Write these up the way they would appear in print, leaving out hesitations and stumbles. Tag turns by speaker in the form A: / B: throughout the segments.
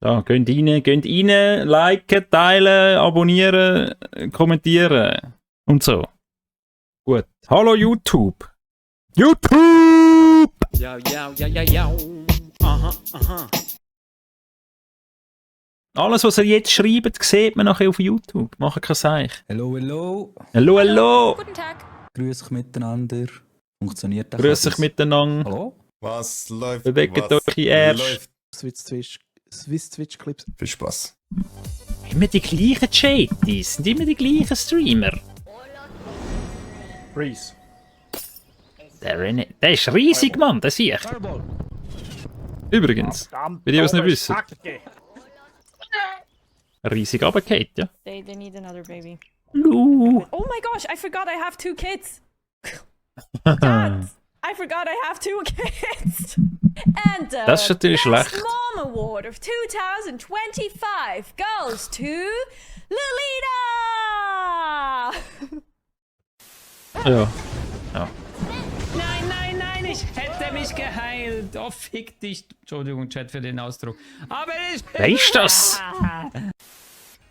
A: Da, geht rein, liken, teilen, abonnieren, kommentieren und so. Gut. Hallo YouTube! YouTube!
B: Ja. Aha.
A: Alles, was ihr jetzt schreibt, sieht man nachher auf YouTube. Machen kein Seich.
C: Hallo.
A: Hallo!
D: Guten Tag.
C: Grüß euch miteinander. Funktioniert das?
A: Grüß euch miteinander.
C: Hallo?
E: Was läuft?
A: Bewegt
E: Was
A: euch erst.
E: läuft?
F: Swiss Twitch Clips.
E: Viel Spaß.
A: Immer die gleichen Chaties, sind immer die gleichen Streamer.
F: Freeze.
A: Der ist riesig, Mann, der sehe ich. Übrigens, bei dir was nicht wissen. Riesig runtergefallen, ja.
D: They need another baby.
A: Lu.
D: Oh my gosh, I forgot I have 2 kids. Dad, I forgot I have 2 kids. And
A: Das ist natürlich
D: Best
A: schlecht.
D: Mom Award of 2025 goes to Lolita.
A: Ja.
B: Nein, ich hätte mich geheilt. Oh, fick dich. Entschuldigung, Chat, für den Ausdruck. Aber ich...
A: Weißt du das?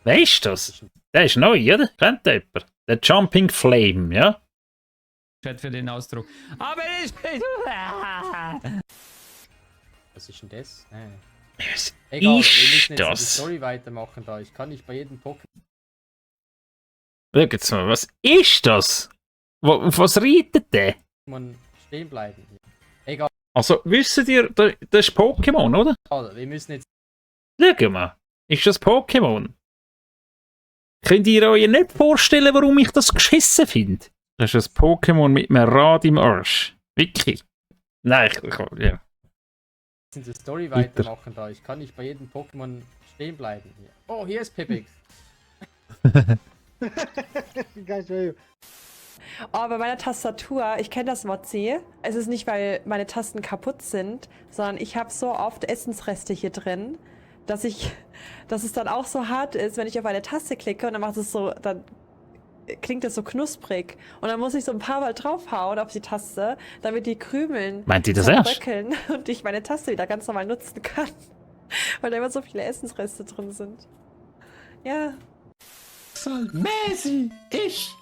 A: Weißt du das? Der ist neu, oder? Kennt ihr jemand? Der Jumping Flame, ja?
B: Chat, für den Ausdruck. Aber ich...
G: Was ist denn das?
A: Was
G: Egal, wir müssen
A: ist
G: jetzt die
A: das?
G: Story weitermachen da. Ich kann nicht bei jedem Pokémon.
A: Schau jetzt mal, was ist das? Auf was reitet der?
G: Stehen bleiben. Egal,
A: Also, wisst ihr, das ist Pokémon, oder?
G: wir müssen jetzt.
A: Schau mal, ist das Pokémon? Könnt ihr euch nicht vorstellen, warum ich das geschissen finde? Das ist ein Pokémon mit einem Rad im Arsch. Wirklich? Nein, ja.
G: Die Story
A: Weiter.
G: weitermachen da. Ich kann nicht bei jedem Pokémon stehen bleiben. Oh, hier ist Pipix.
H: Oh, bei meiner Tastatur, ich kenne das Mod C. Es ist nicht, weil meine Tasten kaputt sind, sondern ich habe so oft Essensreste hier drin, dass es dann auch so hart ist, wenn ich auf eine Taste klicke und dann macht es so, dann klingt es so knusprig. Und dann muss ich so ein paar Mal draufhauen auf die Taste, damit die Krümeln
A: Meint ihr das ernst?
H: zerbröckeln und ich meine Taste wieder ganz normal nutzen kann. Weil da immer so viele Essensreste drin sind. Ja.
F: Messi, ich.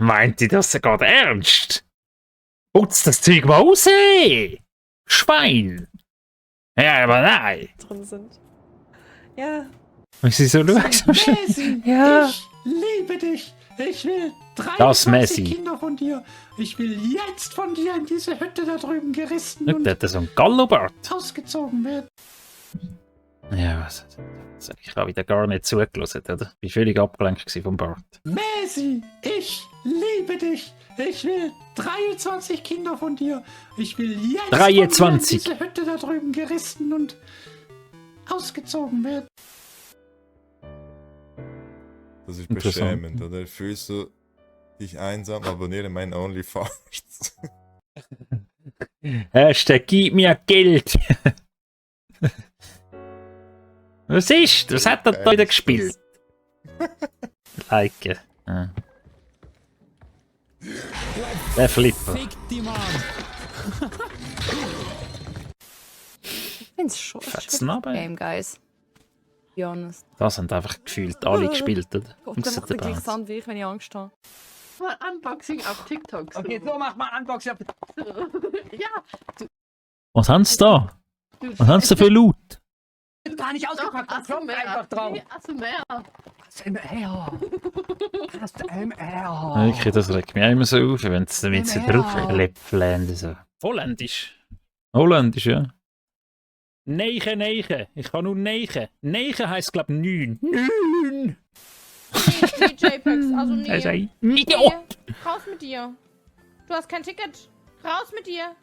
A: Meint ihr das gerade ernst? Putz das Zeug mal raus! Schwein! Ja, aber nein!
H: Drin sind. Ja.
A: Und sie so schaut.
F: Messi,
A: Ja.
F: ich liebe dich. Ich will
A: Das
F: 23
A: Messi.
F: Kinder von dir. Ich will jetzt von dir in diese Hütte da drüben gerissen
A: Schau,
F: und
A: der hat so einen Gallobart.
F: ausgezogen werden.
A: Ja, was? Ich habe wieder gar nicht zugelassen, oder? Ich war völlig abgelenkt gewesen vom Bart.
F: Messi, ich liebe dich. Ich will 23 Kinder von dir. Ich will jetzt
A: 23.
F: von dir in diese Hütte da drüben gerissen und ausgezogen werden.
E: Das ist
A: Interessant.
E: beschämend, oder? Fühlst du dich einsam? Abonniere meinen OnlyFans.
A: Hashtag gib mir Geld! Was ist? Was hat er da wieder gespielt? Like. Ja. Der Flipper.
B: Fick die Mann.
D: Ich find's schon
A: Fetzen aber.
D: Game, guys. Be honest.
A: Das haben einfach gefühlt alle gespielt, oder?
D: Gott,
A: Ausser
D: der macht
A: der
D: den gleichen
A: Bands.
D: Sound wie ich, wenn ich Angst habe.
I: Mal Unboxing auf TikTok.
B: Okay, so mach mal Unboxing.
I: Ja,
A: Was haben sie da? Was haben sie für Laut?
B: Gar nicht ausgepackt.
I: Achso,
B: Klopf
I: mehr.
B: einfach drauf.
I: Nee, achso, mehr.
B: ASMR.
A: Wirklich, das regt mich auch immer so auf, wenn sie damit so draufläpfeln. So. Holländisch. Holländisch, ja. Neichen. Ich kann nur Neichen. Neichen heisst, glaube ich, 9. 9!
I: Nee, JPEGs, also nee.
A: Er ist ein
I: Nee,
A: Idiot!
I: raus mit dir. Du hast kein Ticket. Raus mit dir.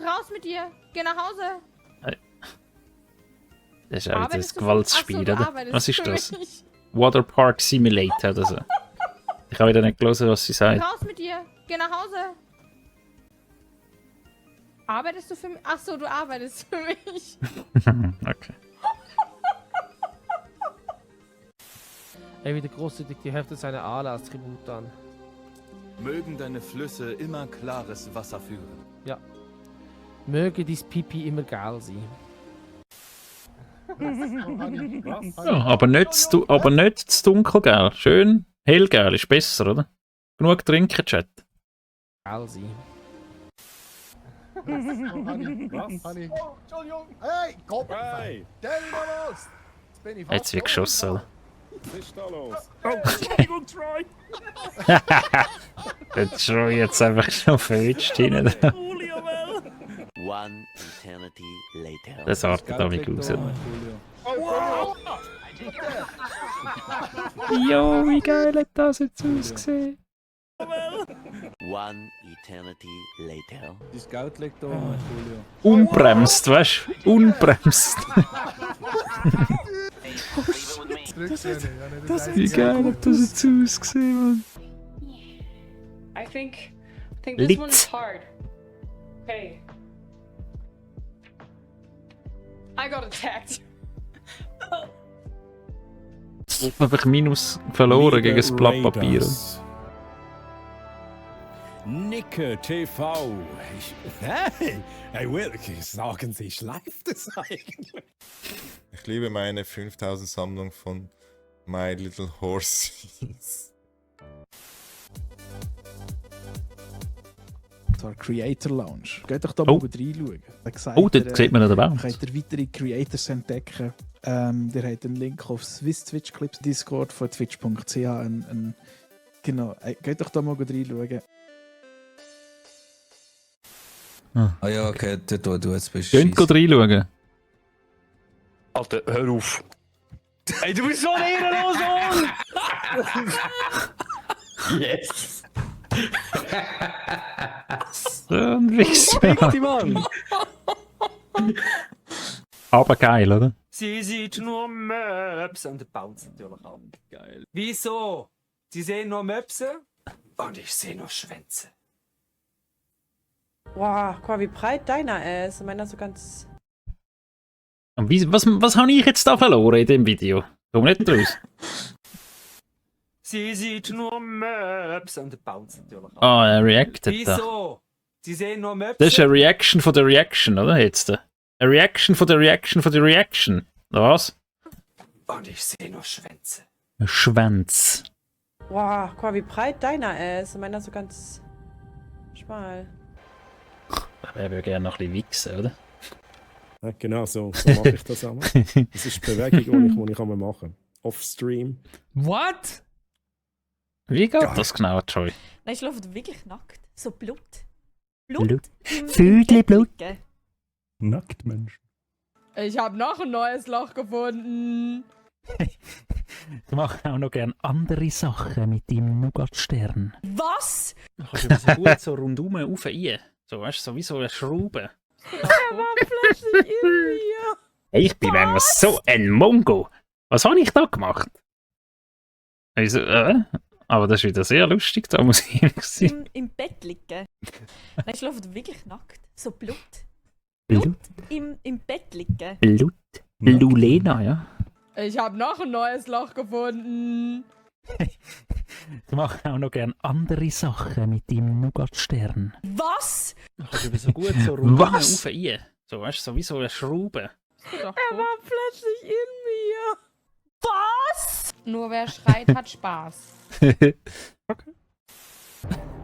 I: Raus mit dir. Geh nach Hause.
A: Das ist auch wieder das
I: Arbeitest du für-
A: Gewaltspiel,
I: Ach so, du
A: oder?
I: arbeitest
A: Was ist
I: für
A: das?
I: mich.
A: Waterpark Simulator oder so. Ich habe wieder nicht gelesen, was sie sagt.
I: Raus mit dir. Geh nach Hause. Arbeitest du für mich? Ach so, du arbeitest für mich.
A: Okay.
J: Er wieder großzügig die Hälfte seiner Aale als Tribut an.
K: Mögen deine Flüsse immer klares Wasser führen.
J: Möge dies Pipi immer geil sein.
A: Ja, aber nicht zu dunkel, gell? Schön hellgel ist besser, oder? Genug trinken, Chat.
J: Alsi.
F: Entschuldigung. Hey, komm. Hey. Stell dich mal los. Jetzt bin ich
A: Jetzt wird geschossen, oder?
F: Was ist da los?
A: Entschuldigung, Troy! Der Troy jetzt einfach schon verwitscht hinten.
L: One eternity later.
A: Das artet da wie aus. Jo, wie geil hat das jetzt ausgesehen?
L: One eternity later.
C: Dein Geld liegt da, Julio.
A: Unbremst, weißt du? Unbremst. Wie geil hat das jetzt ausgesehen, Mann?
D: I think this
A: Lit.
D: one is hard. Okay. I got attacked.
A: Einfach Minus verloren gegen das Blatt Papier.
F: Nicke TV. Hey, wirklich, sagen Sie, schleift es eigentlich?
E: Ich liebe meine 5000 Sammlung von My Little Horses.
M: zwar Creator Lounge. Geht doch da mal reinschauen.
A: Oh, dort sieht man den Bounce.
M: Könnt ihr weitere Creators entdecken. Ihr habt einen Link auf Swiss Twitch Clips Discord von twitch.ch. Genau, geht doch da mal reinschauen.
C: Ah ja, okay, dort du jetzt bist.
A: Könnt ihr reinschauen.
N: Alter, hör auf. Ey, du bist so ein ehrenloser Mann! Yes!
A: So ein Wichser.
N: Fick Mann!
A: Aber geil, oder?
O: Sie sieht nur Möpse und der Bounce natürlich auch. Geil. Wieso? Sie sehen nur Möpse und ich sehe nur Schwänze.
H: Wow, guck mal, wie breit deiner ist. Und meiner so ganz...
A: Und was habe ich jetzt da verloren in dem Video? Komm nicht raus.
O: Sie sieht nur Möpse und der Bounce natürlich auch.
A: Ah, er reactet da.
O: Wieso? Sie sehen nur Möpse.
A: Das ist eine Reaction von der Reaction, oder? Jetzt. Eine Reaction von der Reaction von der Reaction. Was?
O: Und ich sehe nur Schwänze.
A: Ein Schwanz.
H: Wow, guck mal, wie breit deiner ist. Und meiner so ganz... schmal.
A: Er würde gerne noch ein bisschen wichsen, oder?
P: Ja, genau, so mache ich das auch. Das ist die Bewegung, die ich machen kann. Off-Stream.
B: What?
A: Wie geht das genau, Troy?
D: Nein, ich laufe wirklich nackt. So Blut.
A: Vögel Blut.
P: Nacktmensch.
I: Ich habe noch ein neues Loch gefunden.
A: Ich mache auch noch gerne andere Sachen mit deinem Nougat-Stern.
D: Was?
A: Du kannst so gut so rundum rauf rein. So, weißt du, so wie so eine Schraube.
I: Er war plötzlich in mir.
A: Hey, ich bin manchmal so ein Mongo. Was habe ich da gemacht? Also, aber das ist wieder sehr lustig, da muss ich ehrlich sein.
D: Im Bett liegen. Nein, ich laufe wirklich nackt. So Blut.
A: Blut?
D: Im Bett liegen.
A: Blut? Lulena, ja.
I: Ich habe noch ein neues Loch gefunden.
A: Ich mache auch noch gerne andere Sachen mit deinem Nougat-Stern.
D: Was?
A: Du kannst so gut so rundum rauf rein. So, weißt du, so wie so eine Schraube.
I: Er war plötzlich in mir.
D: Was?
I: Nur wer schreit, hat Spaß.
A: Okay.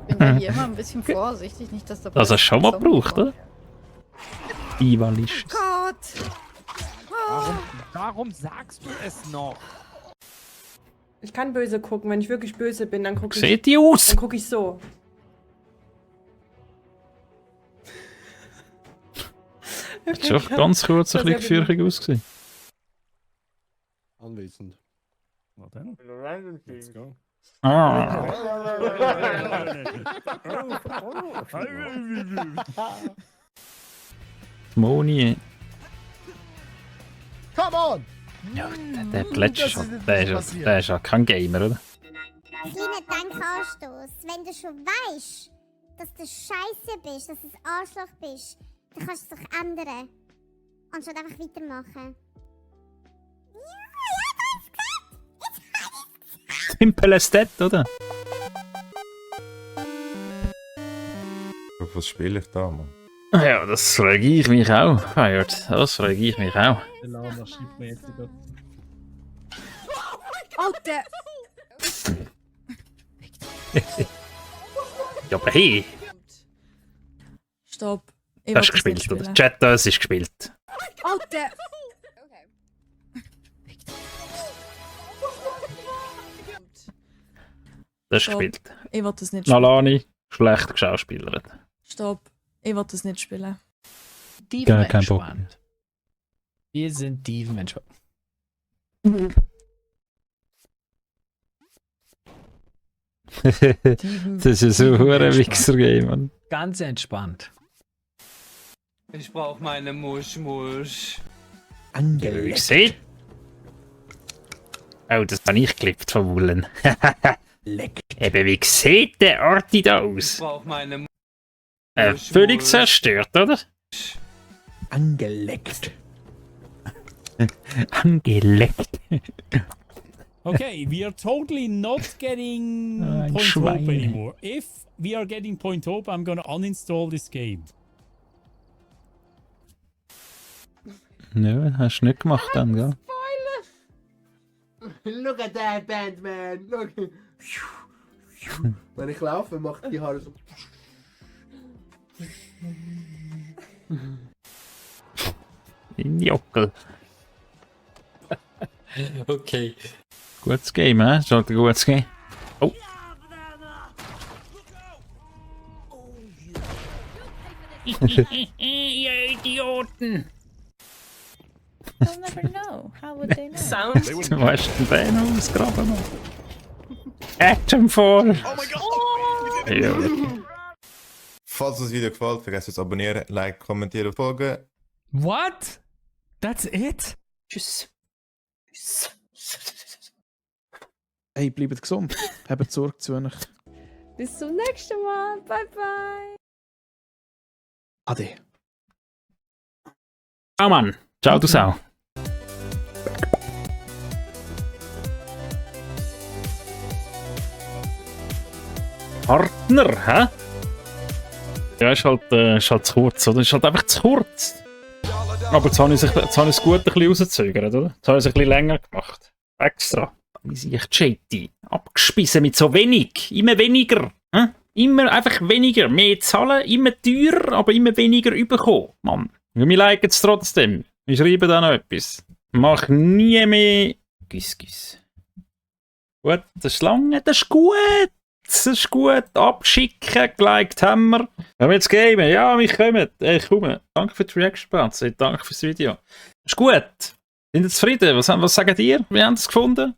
Q: Ich bin ja hier immer ein bisschen vorsichtig, nicht, dass da...
A: Das hast du schon mal gebraucht, oder? Ivalisch.
Q: Gott!
J: Warum sagst du es noch?
H: Ich kann böse gucken. Wenn ich wirklich böse bin, dann gucke ich...
A: Seht ihr aus?
H: Dann gucke ich so.
A: Hat schon ganz kurz ein bisschen gefährlich ausgesehen.
P: Anwesend. Na dann. Let's go.
A: Ah. Moni.
F: Come on!
A: Ja, der Gletscher schon. Der ist ja kein Gamer, oder?
R: Kleiner Denkanstoß. Wenn du schon weißt, dass du scheiße bist, dass du ein Arschloch bist, dann kannst du es doch ändern. Anstatt einfach weitermachen.
A: Simple as that, oder?
E: Was spiele ich da, Mann?
A: Ja, das frage ich mich auch, Feiert. Das frage ich mich auch.
J: Der Lama schreibt mir jetzt gerade.
Q: Alter!
A: Ja, aber hey,
D: Stopp. Ich
A: das ist
D: will das nicht
A: gespielt, oder?
D: spielen.
A: Chat, das ist gespielt.
Q: Alter!
A: Das ist
D: Stopp.
A: gespielt.
D: Ich will das nicht spielen.
A: Nalani, schlecht geschauspielert.
D: Stopp. Ich will das nicht spielen.
A: Gar kein Bock.
B: Wir sind tiefenentspannt.
A: Das ist ja so ein Wichser-Game, Mann.
B: Ganz entspannt.
O: Ich brauch meine Musch.
A: Wie sieht? Oh, das habe ich geklippt von Wullen. Eben, wie sieht der Arti da aus?
O: Brauch meine
A: Völlig zerstört, oder?
M: Angeleckt.
A: Angeleckt.
S: Okay, we are totally not getting
A: Ein
S: Point
A: Schwein.
S: Hope anymore. If we are getting Point Hope, I'm gonna uninstall this game.
A: Nö, hast du nicht gemacht dann, gell?
J: Look at that band, man. Look. Wenn ich laufe, macht die Haare so.
A: In Jockel.
B: Okay.
A: Gutes Game, hä? Schaut ein gutes Game. Oh.
B: Ihr Idioten!
D: They'll never know. How would they know?
O: Sound.
A: Du weißt den Bein ausgraben noch. Atomfall! Oh mein Gott! Ja.
E: Falls euch das Video gefällt, vergesst nicht zu abonnieren, like, kommentieren und folgen.
B: What? That's it?
O: Tschüss.
M: Hey, bleibt gesund. Habt Sorge zu euch.
D: Bis zum nächsten Mal. Bye bye.
M: Ade.
A: Ciao, Mann. Ciao, du Sau. Partner, hä? Ja, ist halt zu kurz, oder? Ist halt einfach zu kurz. Aber jetzt habe ich es gut ein bisschen rausgezögert, oder? Jetzt habe ich es ein bisschen länger gemacht. Extra. Wie sich Chatty abgespissen mit so wenig. Immer weniger. Hä? Immer einfach weniger. Mehr zahlen, immer teurer, aber immer weniger bekommen. Mann. Wir liken es trotzdem. Wir schreiben da noch etwas. Mach nie mehr. Güss. Gut, das ist lange. Das ist gut. Das ist gut. Abschicken, geliked haben wir. Wenn wir jetzt gamen, ja, wir kommen. Ich komme. Danke für die Reaction-Platz. Danke fürs Video. Ist gut. Sind ihr zufrieden? Was sagt ihr? Wir haben es gefunden.